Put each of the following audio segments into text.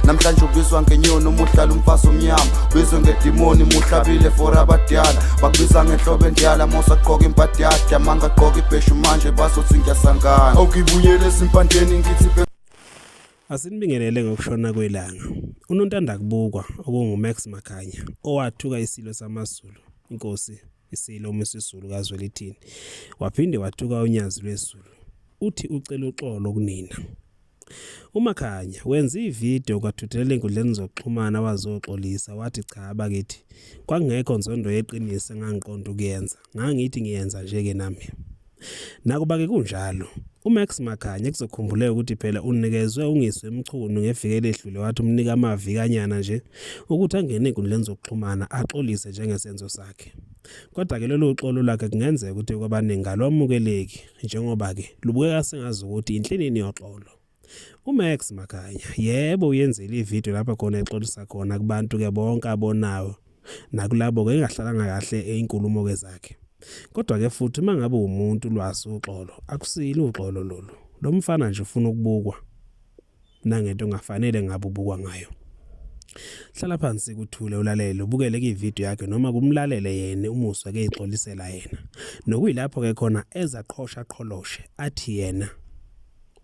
Namhlanje ubizwa ngenyoni uma uhlala umfazi omnyama, ubizwe ngedimoni muhlabile for abadala. Bakubiza ngenhlobo endala mosagqoka imbadada, mangagqoka ibheshu manje bazothi ngiyasangana. Awukibuyele ezimpandeni ngithi Asinibingelele ngokushona kwelanga. Unontandakubukwa okunguMax Makhanya owathuka iSilo samaZulu, iNkosi iSilo uMisuzulu kaZwelithini, waphinde wathuka uNyazi lweZulu, uthi ucela uxolo kunina. UMakhanya wenze ividiyo kwathuthulela ezinkundleni zokuxhumana wazoxolisa wathi cha bakithi kwakungekho nzondo yeqiniso engangiqonda ukuyenza, ngangithi ngiyenza nje-ke nami. Nakuba-ke kunjalo, uMax Makhanya kuzokhumbuleka ukuthi phela unikezwe uNgizwe Mchunu ngeviki eledlule wathi umnika amavikanyana nje ukuthi angene ezinkundleni zokuxhumana axolise njengesenzo sakhe. Kodwa-ke lolu xolo lwakhe kungenzeka ukuthi kwabaningi alwamukeleki njengoba-ke lubukeka sengazukuthi inhlinini yoxolo. UMax Makhanya yebo uyenzile ivideo lapho khona exolisa khona kubantu ke bonke abonayo nakulabo ke engahlalanga kahle inkulumo ke zakhe. Kodwa ke futhi uma ngabe umuntu lwazi uxolo akusilo uxolo lolu. Lo mfana nje ufuna ukubukwa nangento ongafanele ngabe ubukwa ngayo. Hlala phansi kuthule ulalele ubukele ivideo yakhe noma kumlalele yena umuzwe ke ixolisela yena. Nokuyilapho ke khona ezaqhosha qholoshe athi yena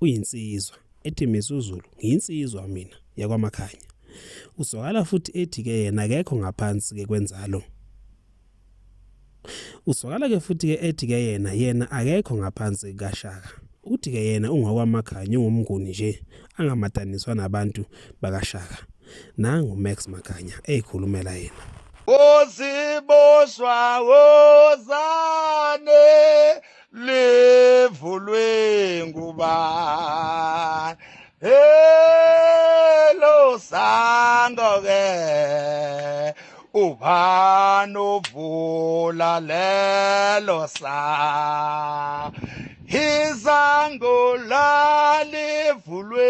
uyinsizwa ethi Misuzulu ngiyinsizwa mina yakwaMakhanya. Uzwakala futhi ethi ke yena akekho ngaphansi ke kwenzalo. Uzwakala ke futhi ke ethi ke yena yena akekho ngaphansi kaShaka. Uthi ke yena ungowakwaMakhanya ungumnguni nje angamataniswa nabantu bakaShaka. Nangu Max Makhanya ezikhulumela yena. Uziboshwa wozane livulwe ngubani hello sango ke ubani ovula lelo sa izango lalivulwe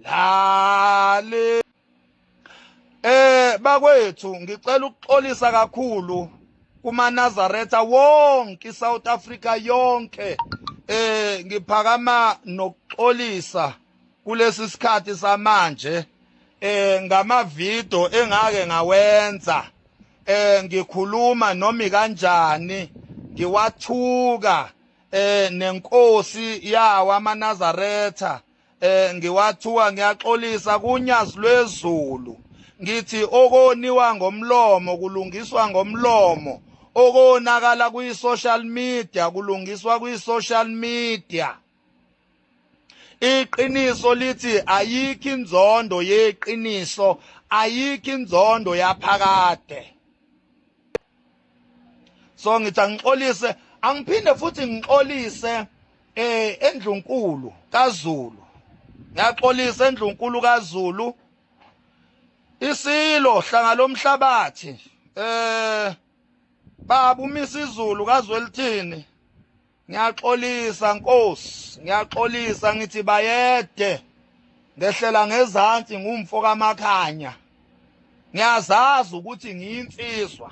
lali. Bakwethu ngicela ukuxolisa kakhulu kumaNazaretha wonke iSouth Africa yonke. Ngiphakama nokuxolisa kulesi sikhathi samanje ngama video engake ngawenza ngikhuluma noma kanjani ngiwathuka nenkosi yawo amaNazaretha. Ngiwathuka, ngiyaxolisa kunyazi lwezulu. Ngithi okoniwa ngomlomo kulungiswa ngomlomo, okonakala kwi-social media kulungiswa kwi-social media. Iqiniso lithi ayikho inzondo yeqiniso, ayikho inzondo yaphakade. So ngithi angixolise, angiphinde futhi ngixolise endlunkulu kaZulu. Ngiyaxolisa endlunkulu kaZulu, isilo hlanga lomhlabathi, baba uMisizulu kaZwelithini. Ngiyaxolisa Nkosi, ngiyaxolisa ngithi bayede, ngehlela ngezansi ngumfo kaMakhanya. Ngiyazazi ukuthi ngiyinsizwa,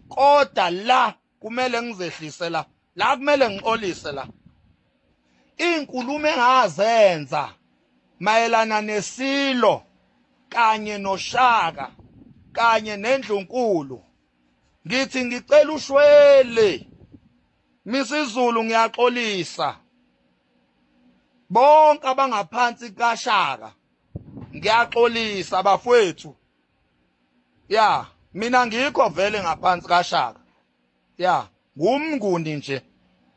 kodwa la kumele ngizehlise, la la kumele ngixolise la. Inkulumo engazenza mayelana nesilo kanye noShaka kanye nendlunkulu, ngithi ngicela ushwele Misizulu, ngiyaxolisa bonke abangaphansi kaShaka, ngiyaxolisa bafowethu. Ya mina ngikho vele ngaphansi kaShaka, ya ngumnguni nje,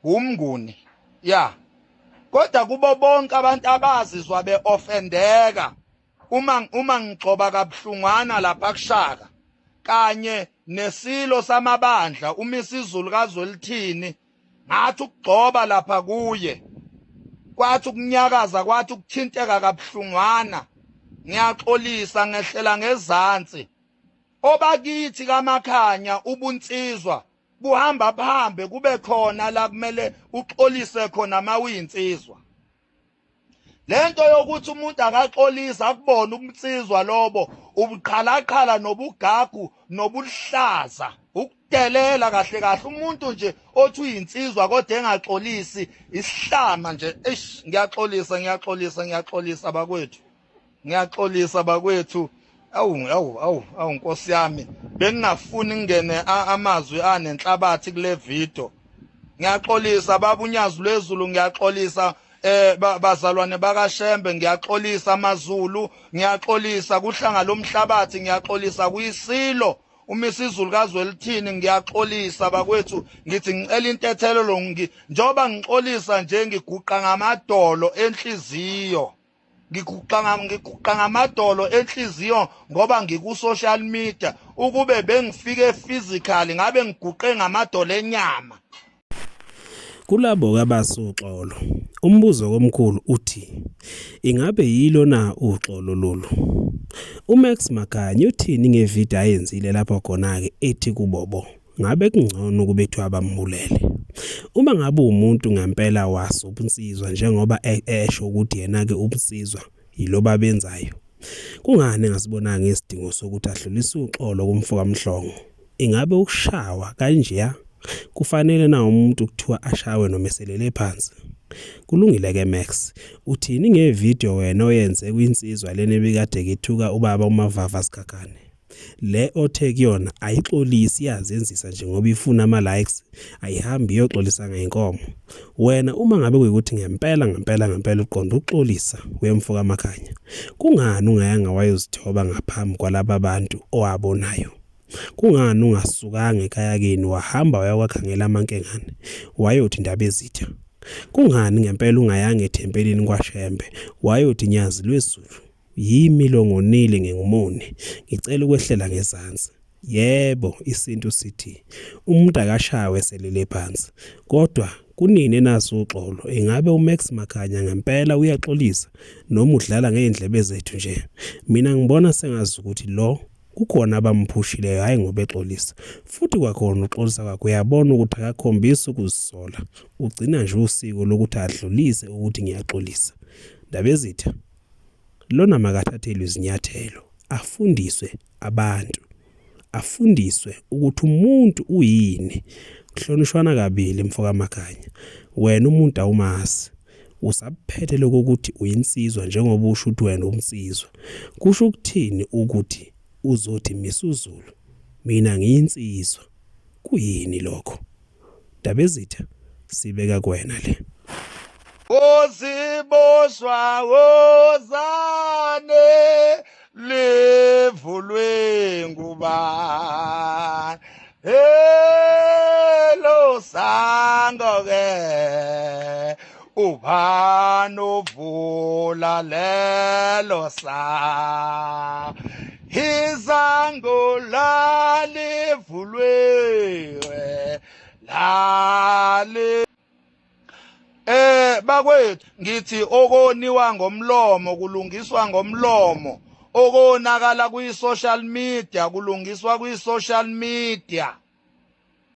ngumnguni ya. Kodwa kubo bonke abantu abazizwa beoffendeka uma ngigxoba kabuhlungwana lapha kuShaka kanye nesilo samabandla uMisizulu kaZwelithini, ngathi ukugxoba lapha kuye kwathi ukunyakaza, kwathi ukuthinteka kabuhlungwana. Ngiyaxolisa, ngehlela ngezansi. Obakithi kaMakhanya ubunsizwa buhamba buhambe kube khona la kumele uxolise khona mawiyinsizwa. Lento yokuthi umuntu akaxolisa akubona ubunsizwa lobo, ubuqhalaqhala nobugagu nobuhlaza, ukudelela kahle kahle. Umuntu nje othi uyinsizwa kodwa engaxolisi isihlama nje. Eish, ngiyaxolisa, ngiyaxolisa, ngiyaxolisa bakwethu, Ngiyaxolisa bakwethu. Awu awu awu awu Nkosi yami, bengingafuni ngingene amazwi anenhlabathi kule video. Ngiyaxolisa baba uNyazi lwezulu, ngiyaxolisa bazalwane bakaShembe, ngiyaxolisa amaZulu, ngiyaxolisa kuhlanga lomhlabathi, ngiyaxolisa kuyisilo uMisizulu kaZwelithini, ngiyaxolisa bakwethu. Ngithi ngicela intethelelo, njengoba ngixolisa nje ngiguqa ngamadolo enhliziyo, ngiguqa ngamadolo enhliziyo ngoba ngiku-social media. Ukube bengifike physically ngabe ngiguqe ngamadolo enyama. Kulabo abasuxolo, umbuzo komkhulu uthi ingabe yilo na uxolo lolu? UMax Makhanya uthini ngevidiyo ayenzile lapho khona-ke ethi kubobo ngabe kungcono ukube kuthiwa bambulele? Uma ngabe umuntu ngempela waso ubunsizwa njengoba esho ukuthi yena-ke ubunsizwa yiloba benzayo, kungani engasibonanga isidingo sokuthi adlulise uxolo kumfo kaMhlongo? Ingabe ukushawa kanjeya kufanele na umuntu kuthiwa ashawe noma eselele phansi? Kulungile-ke Max, uthini ngevidiyo wena oyenze kwinsizwa lena ebikade kithuka ubaba uMavava Sikhakhane? Le othe kuyona ayixolisi, iyazenzisa nje ngoba ifuna ama-likes, ayihambi iyoxolisa ngey'nkomo. Wena uma ngabe kuyikuthi ngempela ngempela ngempela uqonda ukuxolisa wemfo kaMakhanya, kungani ungayanga wayozithoba ngaphambi kwalaba bantu owabonayo? Kungani ungasukanga ekhaya kini wahamba wayokwakhangela amankengane wayothi Ndabezitha? Kungani ngempela ungayanga ethempelini kwaShembe wayothi Nyazi lwezulu, yimi lo ngonile ngingumoni, ngicela ukwehlela ngezansi? Yebo, isintu sithi umuntu akashawe selele phansi, kodwa kunini enaso uxolo? Ingabe uMax Makhanya ngempela uyaxolisa noma udlala ngey'ndlebe zethu nje? Mina ngibona sengazi ukuthi lo kukhona abamphushileyo, hhayi ngoba exolisa. Futhi kwakhona uxolisa kwakhe uyabona ukuthi akakhombisi ukuzisola, ugcina nje usiko lokuthi adlulise ukuthi ngiyaxolisa. Ndabezitha, lona makathathelwe izinyathelo, afundiswe abantu, afundiswe ukuthi umuntu uyini. Kuhlonishwana kabili mfo kaMakhanya, wena umuntu awumazi, usaphethe lokuthi uyinsizwa njengoba usho ukuthi wena umnsizwa. Kusho ukuthini ukuthi uzothi Misuzulu mina ngiyinsizwa? Kuyini lokho? Ndabezitha, sibeka kuwena le. Oziboshwa wozane livulwe ngubani, hello sango ke ubani ovula lelo sa izango lalivulwe lali. Bakwethu ngithi okoniwa ngomlomo kulungiswa ngomlomo, okonakala kwi social media kulungiswa kwi social media.